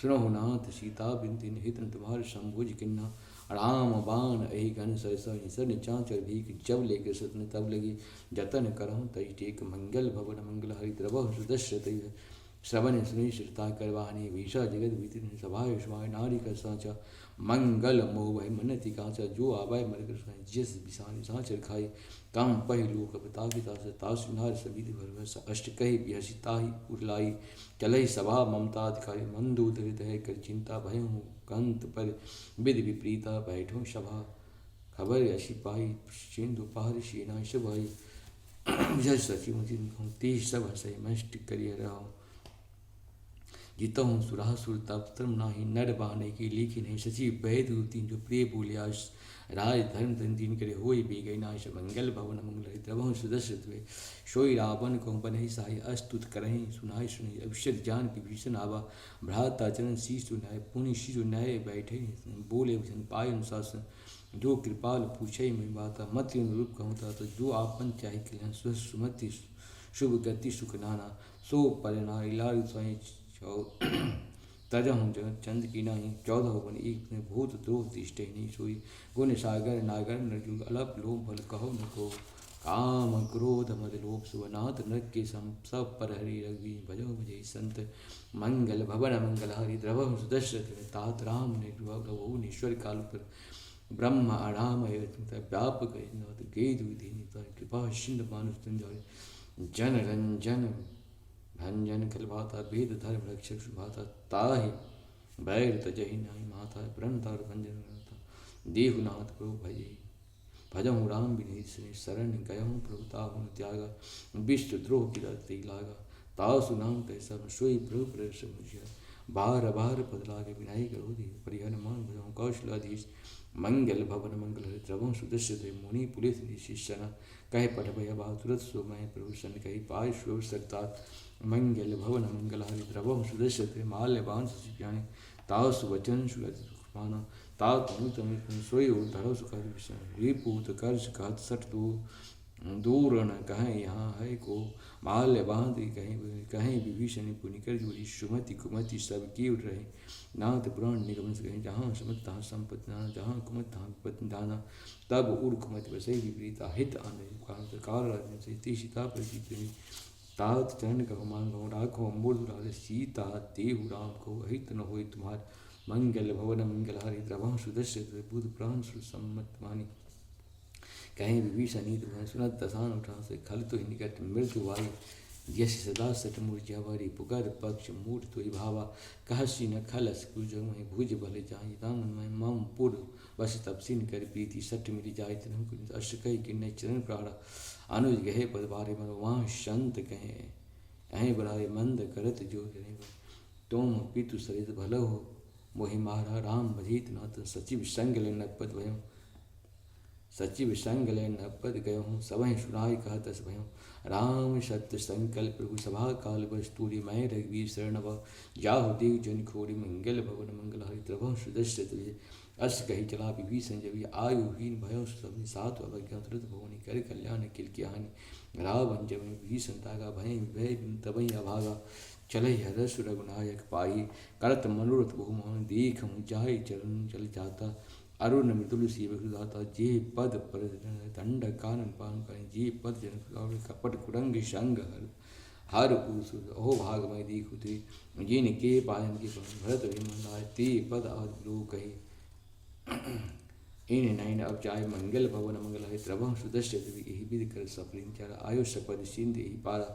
सुनहु नाथ सीता बिनती हित न तुम्हार संभुज किन्ना। राम बाण अहि घन सरसा निसर निचाचर भीख जब लेके सतन तब लगी। जतन करहु तज टेक मंगल भवन मंगल हरि द्रवहु सुदर्श तेज। श्रवण सुनि श्रद्धा करवानी भीषा जगत भीति सभा विश्वाय नारी कर सांचा। मंगल मोह वह मन अति कांचा जो आवै मर कर साई। जिस बिसानी सांचर खाई काम पहि लोक बताहि तास तासु नार समिति भरवस। अष्ट कहि बिहसि ताहि उरलाई चलहि सभा ममता अधिकारी। मंदोदर हृदय कर चिंता भयहु कंत पर विधि विपरीता बैठहु सभा। खबर असी पाई सिंधु पार सेना सब आई। जस सचिव जिन कहूँ तेज सब हँसै मष्ट करिय राव। जितहु सुरासुर तप तम नाही नर बाने की लीखी नहीं। सचिव बैद दू तीन जो प्रिय बोले आस राज धर्म तन दीन करे होय बेगै नाश। मंगल भवन मंगल हरि द्रवहु सुदर्श द्वे सोई रावण कहूँ बनहि साहि अस्तुत करहि सुनाहि सुनहि। अभिषेक जान विभीषण आवा भ्राता चरण शीश नय पुनि शिशु नय बैठे बोले वचन पाय अनुशासन। जो कृपाल पूछे महि बाता मति अनुरूप कहूँ तात। जो आपन चाहि कल्याण सुह सुमति शुभ गति सुख नाना। सो पर नारी लाल साई छौ तजहु जगत चंद की नाही। चौदह वन एक में भूत द्रोह तिष्ठे नहीं सोई। गुण सागर नागर नरजुग अलप लोभ बल कहो न को। काम क्रोध मद लोभ सुवनाथ नरक के सम सब पर हरि रघुवीर भजो भजई संत। मंगल भवन मंगल हरि द्रवहु सुदर्श तात राम ने द्रवहु नीश्वर काल पर ब्रह्म आराम है व्यापक है नाथ गेदु दीन कृपा सिंधु मानुष तन जाए। जन रंजन भंजन कलभाता वेद धर्म रक्षक सुभाता। ताहि बैर तजहि नाहि माता प्रण तार भंजन करता। देहु नाथ प्रभु भजहि भजहु राम विनय सने शरण गयहु प्रभु ताहु न त्यागा। विश्व द्रोह की रति लागा तासु नाम तय सब सोई प्रभु प्रदर्श मुझिया। बार बार पद लागे विनय करो दी परिहन मान भजहु कौशलाधीश। मंगल भवन मंगल हरि द्रवहु सुदर्श दे मुनि पुलिस निशिषना। कहे पठभय बाहुर तुरत सो महि प्रभु सन कहि पाय सुअवसर तात। मंगल भवन मंगल हरि द्रवहु सुदर्श ते माल्य बांध सचिव जाने। ताव सुवचन सुरत सुख पाना। ताव तनु तनु सोई और धरव सुख हरि विषय। रिपु उत्कर्ष कहत सठ दो दूर न कहे यहाँ है को। माल्य बांध कहे कहे विभीषण पुनिकर जोड़ी सुमति कुमति सब की उठ रहे। नाथ पुराण निगम से कहे जहाँ सुमति तहाँ संपत्ति नाना जहाँ कुमति तहाँ विपत्ति दाना। तब उर कुमति बसई विपरीता हित आनंद काल काल राजन से ती सीता पर जीत रही। तात चरण कहो मान गहो राखो अम्बुल दुलारे सीता देहु राम कहो अहित न होई तुम्हार। मंगल भवन मंगल हरि द्रवहु सुदर्श बुध प्राण सुर सम्मत मानी। कहे विभीषण नीत भवन सुनत दसान उठान से खल तो ही निकट मृत्यु वाई। यश सदा सट मुरझावा रिपुकर पक्ष मूढ़ तो ही भावा। कहसि न खलस कुजमहि भुज बल जाहि दामन महि मम पुर वस तपसिन कर प्रीति सट मिलि जाहि। तिन्हु कुन अष्ट कहि किन्नय चरण प्राण अनुज गहे पद बारे मर वहाँ संत कहे अहें बलाए मंद करत जो जने तुम पितु सरित भलहु मोहि मारा। राम मधीत नाथ सचिव संग लेन पद भयो। सचिव संग लय नवपद गयहु, सबहि सुनाय कहत अस भयहु। राम सत्य संकल्प प्रभु सभा काल बस, तूरि मै रघुबीर सरन अबा। जाहु देव जन खोरि मंगल भवन मंगल, हरि द्रवहु सुदर्शन त्रिभुज। अस कहि चला विभीषण जब, आयुहीन भयउ सब ही साथ अवज्ञा, तुरत भुवनि कर कल्याण किल की हानि। रावण जब विभीषण तागा, भय भय बिनु तबहि अभागा। चलहि हरषु रघुनायक पाहि, करत मनोरथ बहु मान। देखहु जाइ चरण चल जाता, अरुण मृदुल सेवक सुजाता। जे पद पर दंड कानन पान करें, जे पद जनक सुजावै। कपट कुरंग संग हर हर पुरुष, अहो भाग मै देखु ते, जिनके पायन के पावन। भरत विमल लाय ते पद आदि लोक कहे। इन नैन अब जाय मंगल भवन मंगल, हरि द्रवहु सुदर्शन त्रिभुज। एहि विधि कर सफल इनचारा, आयो सपद सिंधु एहि पारा।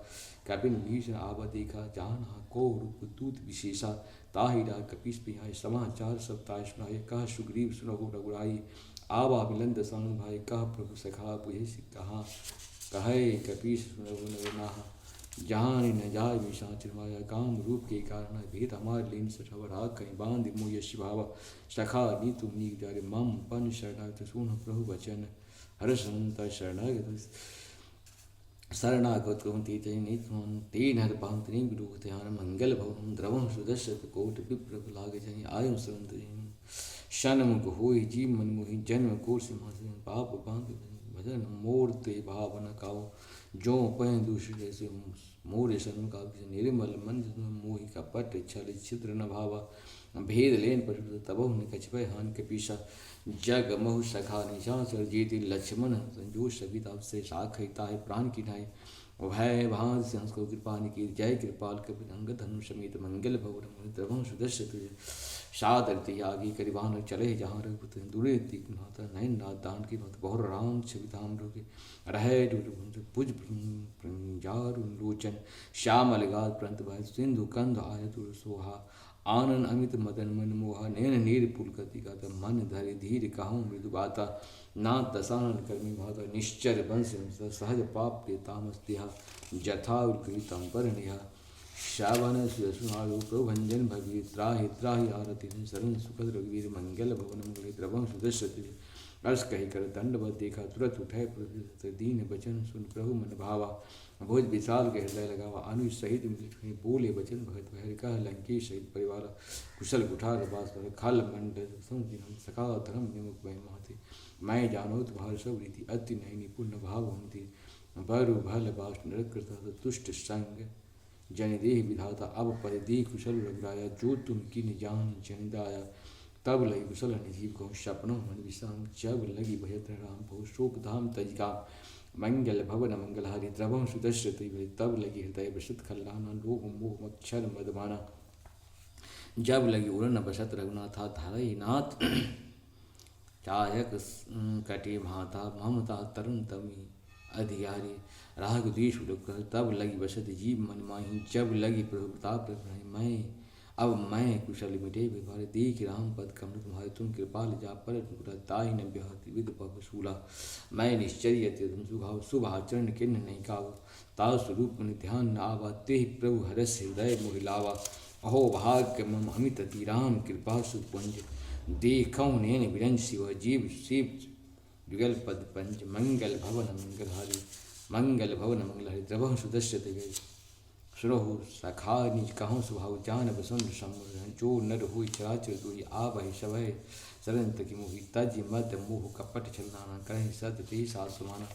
कपिन भीषण आवा देखा, जाना को रूप दूत विशेषा। ताहि राग कपीस पिहाय, समाचार सब ताहि सुनाय। कह सुग्रीव सुनहु रघुराई, आवा मिलन दसानन भाई। कह प्रभु सखा बुझे सि कहा, कहै कपीस सुनहु नर नाहा। जानि न जाय निशाचर माया, काम रूप के कारण भेद हमार लीन सठवा। राग कहीं बांध मोय यश भावा, सखा नीतु मुनि जारे। मम पन शरणागत सुन प्रभु वचन, हरषि हनुमंता शरणागत। शरणागत कहूँ ते जय नीत मान, ते नर पांत नहीं विलोक ध्यान। मंगल भवन द्रवहु सुदर्शन कोट, विप्र लाग जाय आयो सरन तजन। सन्मुख होय जीव मन मोहि, जन्म कोटि समासि पाप बांध। भजन मोर ते भाव न काओ, जो पै दूषित जैसे मोर सन्मुख आवे। निर्मल मन मोहि कपट छल छिद्र न भावा, भेद लेन पशु तबहु न कछपै हानि। कपीसा जग महु सखा निशाचर, जेति लक्ष्मण संजो सहित। अवसे राखै ताहि प्रान की नाई, भय भांति संस को कृपा निकी। जय कृपाल कपि अंगद हनुम समेत, मंगल भवन मंगल द्रवहु सुदर्शन त्रिभुज। सादर तिहि आगे करि बानर, चले जहाँ रघुपति। दूरे देखि नाथ नयन नाथ दानकी महत, बहुर राम छवि धाम रघु। रहै दुर्गुण भुज प्रिंजारु लोचन, श्यामल गाल प्रंत भय। सिंधु कंध आय तुर सोहा, आनन अमित मदन मन मोहा। नयन नीर पुलकति गाथा, मन धरि धीर कहउँ मृदु बाता। नाथ दसानन करमी भाता, निश्चर बंस सहज पाप के तामस तिहा। जथा उलकरी तम पर निहा। श्रावण सुयसु आयो प्रभु भंजन भगवीर। त्राहि त्राहि आरती सरन सुखद रघुवीर। मंगल भवन मंगल द्रवहु सुदर्शन त्रिभुज। अर्श कहि कर दंडवत देखा, तुरत उठै प्रभु दीन बचन सुन प्रभु मन भावा। भुज विशाल गहि हृदय लगावा, अनुज सहित मिलि कहि बोले बचन भगत भाई। कह लंकेश सहित परिवारा, कुशल कुठार बास पर। खल मंडल सम जिन सखा धर्म विमुख भय माते। मैं जानो तुम्हार सब रीति, अति नय निपुण भाव हुनती। बरु भल बास नरक कृत दुष्ट संग जनि देहि विधाता। अब परि देहि कुशल रघुराया, जो तुम कीन्ह जानि जनि दाया। तब लगी कुशल हनि जीव कहूँ, सपनहुँ मन विश्राम। जब लगी भजत राम भव, शोक धाम तजि काम। मंगल भवन मंगल हारी, द्रवहु सुदर्शन त्रिभुज। तब लगी हृदय बसत खल लाना, लोभ मोह मच्छर मद माना। जब लगी उरन बसत रघुनाथा, धरहि नाथ चायक स-, कटे माथा। ममता तरुण तमी अधियारी, राग द्वेष उलग कर। तब लगी बसत जीव मन माही, जब लगी प्रभु प्रताप रघुराई। मैं अब मैं कुशल मिटे विभारे, देखि राम पद कमल तुम्हारे। तुम कृपाल जा पर अनुकूला, ताहि न ब्याहति विधि पग सूला। मैं निश्चरी अति अधम सुभाव, शुभ आचरण किन्ह नहीं काव। ताव स्वरूप मुनि ध्यान न आवा, तेहि प्रभु हरषि हृदय मोहि लावा। अहो भाग्य मम अमित अति राम कृपा सुपुंज। देखहु नयन बिरंज शिव जीव शिव जुगल पद पंज। मंगल भवन मंगल हारी, मंगल भवन मंगल हारी, द्रवहु सुदर्शन त्रिभुज। सुनहु सखा निज कहउँ सुभाव, जानब सुंद समुद्र। जो नर होई चराचर दुही, आवहि सभय सरन तकी मोही। तजि मद मोह कपट छल नाना, करहि सत तेहि साथ समाना।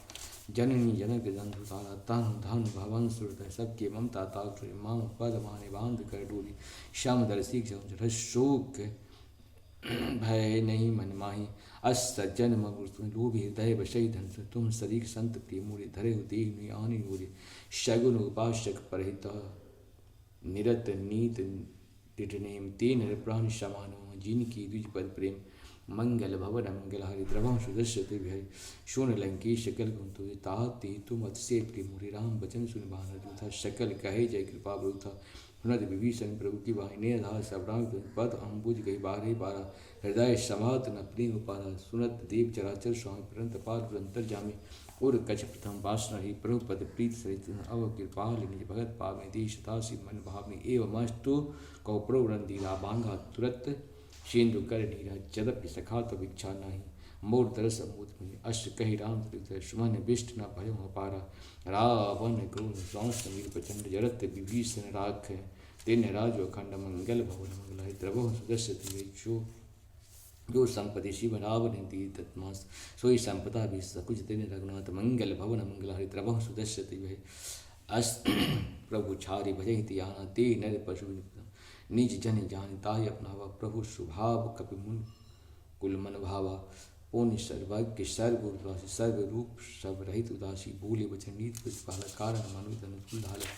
जननी जनक जन सुतारा, तन धन भवन सुरत। सबके ममता ताप छोड़ी, मम पद माने बांध कर डोरी। श्याम दरसी जन चढ़ शोक भय नहीं मन माही। अस सज्जन मम गुरु तुम, लोभी हृदय बसई धन सुन। तुम सरीख संत प्रिय मोरे, धरे हो देहि नहीं आनी ओरे। सगुन उपासक परहित निरत नीत दृढ़ नेम। ते नर प्राण समान हो, जिनकी द्विज पद प्रेम। मंगल भवन मंगल हारी, द्रवहु सुदर्शन त्रिभुज। सुन लंकेश सकल कहउँ तुझे, तात तेहि तुम अतिशय प्रिय मोरे। राम वचन सुनि बानर दूथा, सकल कहे जय कृपा ब्रूथा। सुनत विभीषण प्रभु की बानी, नेह धार सब राम तुम। पद अम्बुज गहि बारहि बारा, हृदय समात न प्रेम पारा। सुनत देव चराचर स्वामी, पुरंत पार पुरंतर जामी। उर कछ प्रथम बास नही, प्रभु पद प्रीत सहित। अव कृपाल निज भगत पावनी, देहि सदा शिव मन भावनी। एवमस्तु कहु प्रभु रणधीरा, बांगा तुरत सिंधु कर नीरा। जदपि सखा तव इच्छा नाही, मोर दरस अमोद मुनि। अष्ट कहि राम चरित सुमन विष्ट न भयउ अपारा। रावण क्रोध सौं समीर प्रचंड जरत विभीषण राख। तिन्ह राजु अखंड मंगल भवन मंगल हरि द्रवहु सुदर्श तिन्ह जो जो संपत्ति शिव रावण दी तत्मास। सोई संपदा भी सकुच तिन्ह रघुनाथ मंगल भवन मंगल हरि द्रवहु सुदर्श तिन्ह। अस प्रभु छारि भजहि तियाना ते नर पशु निज जन जानि ताहि अपनावा। प्रभु सुभाव कपि मुनि कुल मन भावा। पुनि सर्वज्ञ सर्व उदासी सर्व रूप सब रहित उदासी। बोले वचन नीत कुछ पाला कारण मनुज अनुकूल ढाल।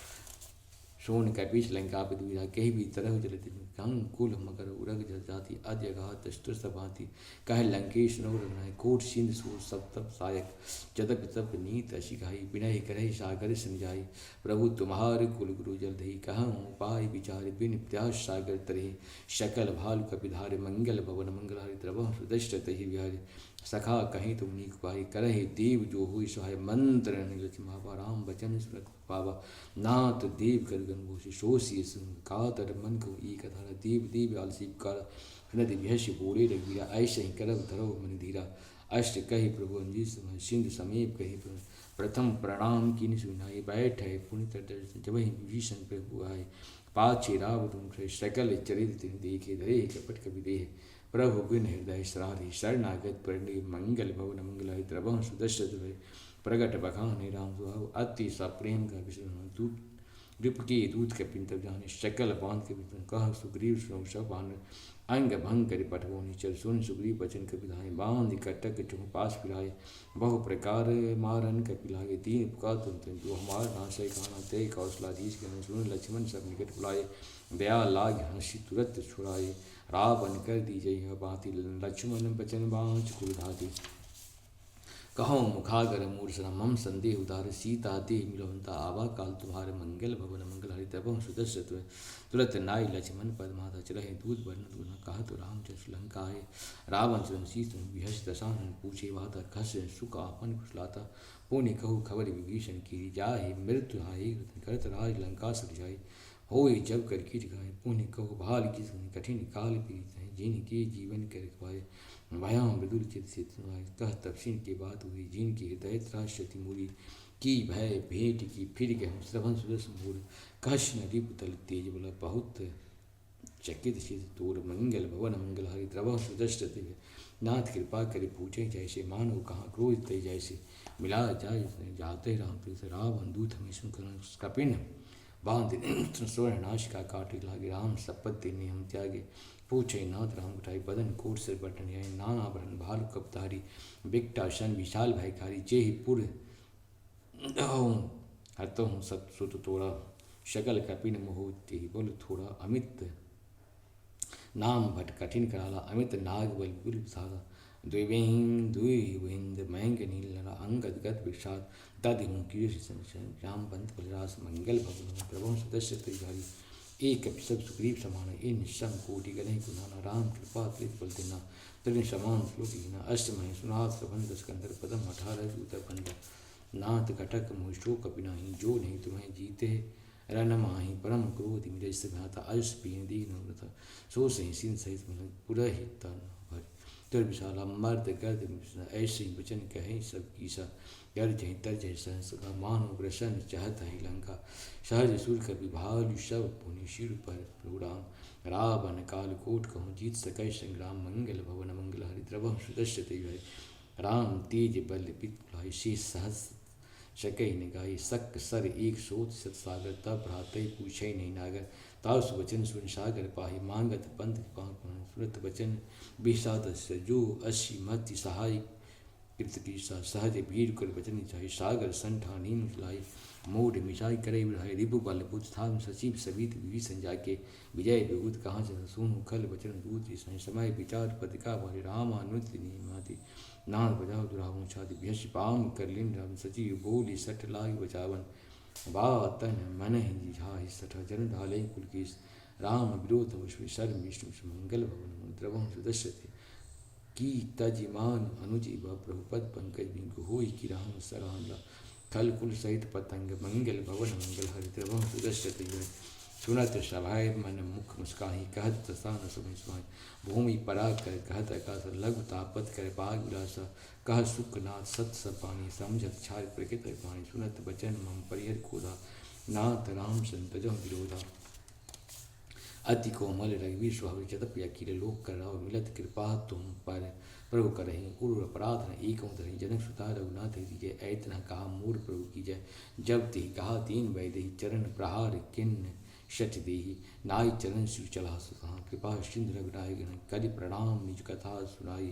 सोन कपीस लंकापति वीरा केहि भी तरहु जलति। कंकुल मकर उरग जल जाति अति अगाध चतुर सब भांति। कह लंकेश नव रघुनाय कोट सिंध सूर सब तप सायक। जदप तप नीत असी गाई बिनय करहि सागर सम जाई। प्रभु तुम्हार कुल गुरु जलधि कहउँ उपाय विचार बिन प्यास सागर तरहि। सकल भाल कपिधार मंगल भवन मंगल हरि द्रवहु सुदर्श तहि विहारी। सखा कहीं तुम नीक पाई करहि देव जो होई सहाय। मंत्र नहीं लक्ष्मी बाबा राम वचन सुरत पावा। नाथ देव कर गण घोषि सोषि सिंह कातर मन को एक धारा। देव देव आलसी पुकार सुनत बिहस बोले रघुवीरा। ऐसे ही करब धरव मन धीरा। अष्ट कहि प्रभु अंजी समय सिंधु समीप कहि प्रभु। प्रथम प्रणाम कीन सुनाई बैठे पुनि तर दर्शन जब ही विभीषण प्रभु आए। पाछे राव तुम सकल चरित तिन देखे धरे कपट कपि देह। प्रभु बिन हृदय सरारी शरणागत परणी मंगल भवन मंगल हरि द्रवहु सुदर्श भय। प्रगट बखान राम सुहाव अति सा प्रेम का विषय दूत रिपु के दूत कपिन तब जाने सकल बांध के विपिन कह सुग्रीव सुनौ सब बानर। अंग भंग करि पठवो निचर सुन सुग्रीव बचन कपि धाय। बांध कटक चहुपास फिराय बहु प्रकार मारन कपि लागे। दीन पुकार तुम तुम जो हमार नासै काना ते कौशलाधीश गण सुन लक्ष्मण सब निकट बुलाए। दया लाग हंसी तुरत छुड़ाए रावण कर दीजै यह बाति। लक्ष्मण बचन बांच कुल धाति। कहो मुखागर मूर सना मम संदेह उदार। सीता देह मिलवंता आवा काल तुम्हार। मंगल भवन मंगल हरि द्रवहु सुदर्श तुय। तुरत नाई लक्ष्मण पद माता चलहि दूत बरन गुना। कहत राम चंद्र लंका आए रावण चरण सीस तुम। बिहस दशानन पूछे वाता खस सुख आपन कुशलाता। पुनि कहु खबर विभीषण की जाहि मृत्यु हाहि। करत राज लंका सर जाई होई जब कर कीट गाय। पुनि कहु भाल की सुनि कठिन काल पीड़ित है जिनके जीवन के रखवाए। भया मृदुल चित से सुनाए कह तब सिन के बात हुई। जिनके हृदय त्रास क्षति मूरी की भय भेंट की फिर गए हम श्रवण सुरस मूर। कह सिन रिपु तल तेज बला बहुत चकित चित तोर। मंगल भवन मंगल हरि द्रवहु सुदर्श तिन्ह। नाथ कृपा करि पूछे जैसे मानो कहाँ क्रोध तै जैसे। मिला जाय जाते राम प्रीत रावण दूत हमें सुन कपिन बांध सोलह नाशिका काटे लागे। राम शपथ देने हम त्यागे पूछे नाथ राम कटाई। बदन कोट सिर बटन जाए नाना आभरण भाल कपधारी। बिकटासन विशाल भयकारी जेहि पुर हतहु सत सुत तोड़ा। सकल कपिन मोह तेहि बल थोड़ा। अमित नाम भट कठिन कराला अमित नाग बल विपुल विशाला। द्विवेहिं द्विविंद मयंक नील नरा अंगद गद विषाद। दधि मुंह कीर्ष संचय जाम बंद बलरास। मंगल भवन प्रभु सदस्य त्रिधारी। एक कपि सब सुग्रीव समान इन सम कोटि गणहि कुनाना। राम कृपा कृत बल देना तृण समान श्लोक हीना। अष्ट महे सुनाथ सभन दस कंधर पदम अठारह दूत बंद। नाथ कटक मोहि शोक कपि नाहीं जो नहीं तुम्हें जीते रन माही। परम क्रोध मिले सब भ्राता अजस पीन दीन व्रत। सो सही सिन सहित मन पुरहि तन भर। दुर्विशाला मर्द गर्द विभीषण ऐसे वचन कहे सब कीसा। गर्जहि तर्जहि सहस सदा मानो ग्रसन चहत ही लंका। सहज सुर कपि भालु सब पुनि शिर पर प्रभु राम। रावण काल कोट कहूँ जीत सकै संग्राम। मंगल भवन मंगल हरि द्रवहु सुदर्श तेज भय। राम तेज बल पित कुलाय से सहस सकहि न गाई। सक सर एक सोत सत सागर तब भ्रातै पूछै नहीं नागर। तासु वचन सुनि सागर पाहि मांगत पंथ पाहि सुनत वचन विषाद सजो असी मति सहाय। कृत की सा-, सहज भीर कर वचन चाहि सागर सन ठानी मुझ लाई। मोढ़ मिषाइ करै बिढ़ाइ रिपु बल बुझ ठान सचिव समीत विभीषण जाके। विजय विभूत कहाँ से सुनु खल वचन दूत जिसहि समय विचार पथिका भारी रामानुज तिन्हि माति। नाद बजाव दुरावहु छाति बिहसि पाम कर लिन राम सचिव बोलि सठ लाग बचावन। बा तन मन ही जिझाहि सठ जन ढाले कुल कीस। राम विरोध मुझ विसर विष्णु सुमंगल भवन मुद्रवहु सुदर्श थे। की तजि मान अनुज इव प्रभु पद पंकज बिंग होई की राम सराम ला। खल कुल सहित पतंग मंगल भवन मंगल हरि द्रवहु सुदर्श थे। सुनत सभय मन मुख मुस्काही, कहत तसा न सुनि सुहाई। भूमि परा कर कहत अकास, लघु तापत कर पाग विलासा। कह सुख नाथ सत सब पानी, समझत छार प्रकृत अभिमानी। सुनत वचन मम परिहर क्रोधा, नाथ राम संत जहु विरोधा। अति कोमल रघुवीर सुहावै, जतप या कीर लोक कर राव। मिलत कृपा तुम पर प्रभु करहिं, उर अपराध न एकहु धरहिं। जनक सुता रघुनाथ हरि जय, ऐतना कहा मोर प्रभु की जय। जब तिहि कहा दीन वैदेही, चरण प्रहार किन्न शठ देही। नाई चरण शिव चला सुखहा, कृपा सिंधु रघुनायक। कलि प्रणाम निज कथा सुनाई,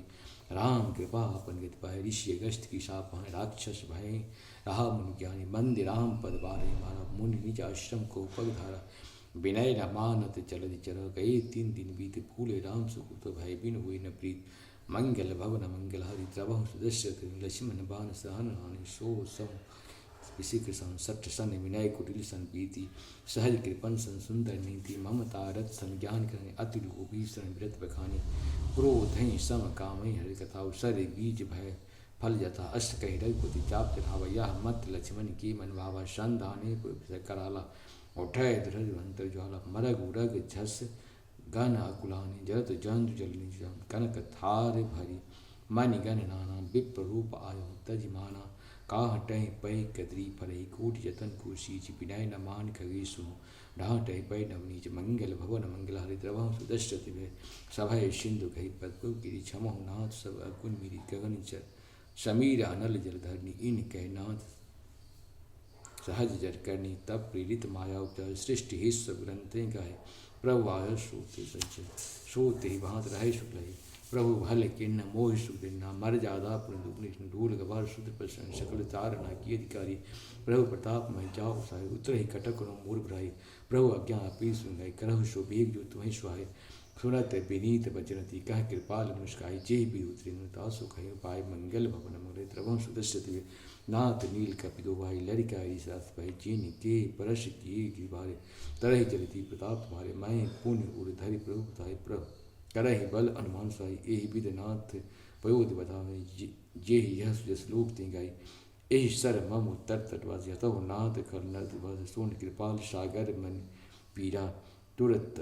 राम कृपा आपन गति पाए। ऋषि अगस्त की शाप हैं, राक्षस भय रहा मुनि ज्ञानी। मंद राम पद बारही मारा, मुनि निज आश्रम को पग धारा। विनय न मानत चलत चरा, गए तीन दिन बीत भूले राम सुकुत भय। बिन हुए न प्रीत मंगल भवन मंगल हरि। द्रवहु सुदशरथ लक्ष्मण बान सहन हानि। सो सम विशिख सम सठ सन विनय कुटिल सन प्रीति। सहज कृपन सन सुंदर नीति। ममता रथ सम ज्ञान करनि अति लोभी सन विरत बखानी। क्रोधहि सम कामहि हरि कथाउ सर बीज भय फल जथा। अष्ट कहि रघुपति चाप चढ़ावा। यह मत लक्ष्मण के मन भावा। संधाने पुरख कराला उठै ध्वज अंतर ज्वाला। मरग उरग झस गन अकुलानी। जरत जंतु जल निज जान। कनक थार भरि मनि गन नाना। विप्र रूप आयो तजि माना। काहटहि पै कदरी फरहि। कोटि जतन को सीचि। विनय न मान खगेसु। ढांटहि पै नवनीच। मंगल भवन मंगल हरि। द्रवहु सुदशरथ भय। सभय सिंधु कहि पद प्रभु कीरी। क्षमहु नाथ सब अवगुन मीरी। गगन च समीर अनल जल धरनी। इन कहे नाथ सहज जर करनी। तब प्रेरित माया उपजा। सृष्टि ही सब ग्रंथें गाहे। प्रभु आयो सो ते संचय। सो तेहि भांत रहै सुख लही। प्रभु भल किन्न मोहि सुख दिन्ना। मर जादा पुनि दुख निश्चिन। ढूल गवार सूत्र प्रसन्न। सकल चार ना की अधिकारी। प्रभु प्रताप महि जाउ साहे। उतरहि कटक नो मोर भराई। प्रभु आज्ञा आपी सुन गई। करहु सो बेग जो तुम्हें सुहाए। सुनत विनीत वचन अति कह। कृपाल मुस्काई। जेहि विधि उतरे नर तासु कहे। उपाय मंगल भवन मंगल। द्रवहु सुदशरथ भय। नाथ नील कपि दोहाई। लरिका रीस रास भय। जिन के परस किए गिरि भारे। तरहि जलधि प्रताप तुम्हारे। महि पुनि उर धरि प्रभु पधारे। प्रभु करहि बल अनुमान साई। एहि विधि नाथ पयोधि बतावे। जे-, जेहि यह सुजस लोक तिहि गाई। एहि सर मम उत्तर तटवासी। हतहु नाथ खल नर दुर्वासी। सोन कृपाल सागर मनि पीरा। तुरत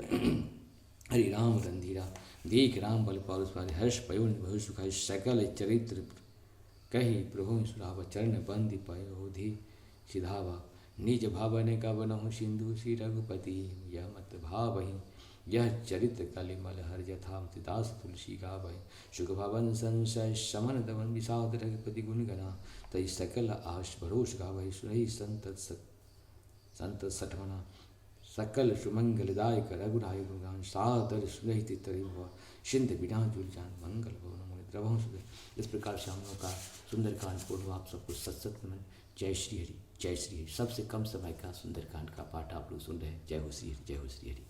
हरि राम रंधीरा। देख राम बल पारस पारी। हर्ष पयो निज बहु सुखाई। सकल चरित्र कहि प्रभु सुनावा। चरण बंदी पयोधि सिधावा। निज भवन गवनहु सिंधु श्री रघुपति। यह मत भावहि यह चरित्र कलिमल हर। जथा मति दास तुलसी गावहि। सुख भवन संसय समन दवन। विषाद रघुपति गुन गना। तहि सकल आस भरोस गावहि। सुनहि संत सत संत सठमना। सकल सुमंगलदायक रघुराय गुणगान। सादर सुनहि तितर भव सिंध बिना जुल जान। मंगल भवन मुनि द्रवहु सुधर। इस प्रकार से हम लोग का सुंदरकांड पूर्ण हुआ। आप सबको सत सत नमन। जय श्री हरि, जय श्री हरि। सबसे कम समय का सुंदरकांड का पाठ आप लोग सुन रहे हैं। जय हो श्री हरि, जय हो श्री हरि।